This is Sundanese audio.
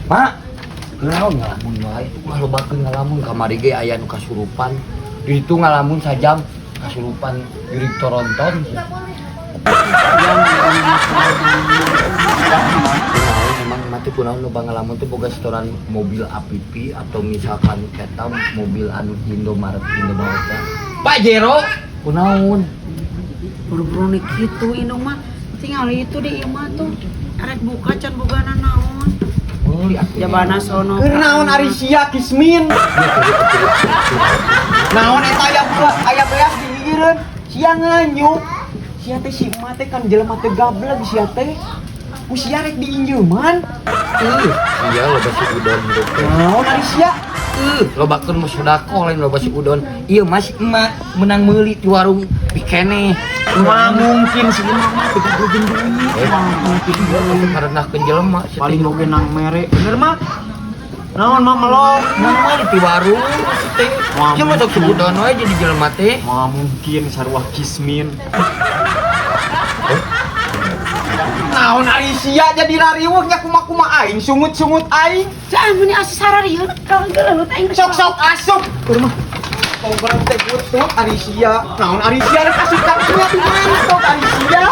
Mak, kunaon ngalamun wae? Wah, lobakeun ngalamun, kamari ge aya nu kasurupan. Di ditu ngalamun sajam kasurupan jurig toronton. Kunaon emang mati, kunaon loba ngalamun tuh boga setoran mobil APP atau misalkan eta mobil anu Indomaret Indomaret teh. Pajero, kunaon? Buru-buru nih gitu indung mah. Tinggal itu di imah tuh. Arek buka can boga naon. Meuli atuh. Jabana sono. Keur naon ari sia, Kismin? Naon eta aya aya beas di gigireun? Sia nganyuk. Sia teh si emak teh kan jelema teh gableg sia teh. Ku sia rek diinjeuman. Ih, iya loba si udon hirup teh. Naon ari sia? Ih, lobakeun mah sedekah lain loba si udon. Ieu mah si emak menang meuli di warung bikeneh. Mah mungkin si emak mah teu gaduh duit. Eh, Mah mungkin karena jelema si teh. Paling oge nang mere. Bener mah? Naon mah melok? Nang meuli di warung si teh. Wah, Sia mah sok suudon wae jadi jelema teh. Mah mungkin sarua Kismin. Naon ari sia jadi rariweuh nya, kumaha-kumaha aing sungut-sungut aing. Cah mun asa sararieun kalau geuleuh aing. Sok-sok asup. Keur mah tongkrong teh butut ari sia. Naon ari sia rek asup ka dinya di mantok ari sia.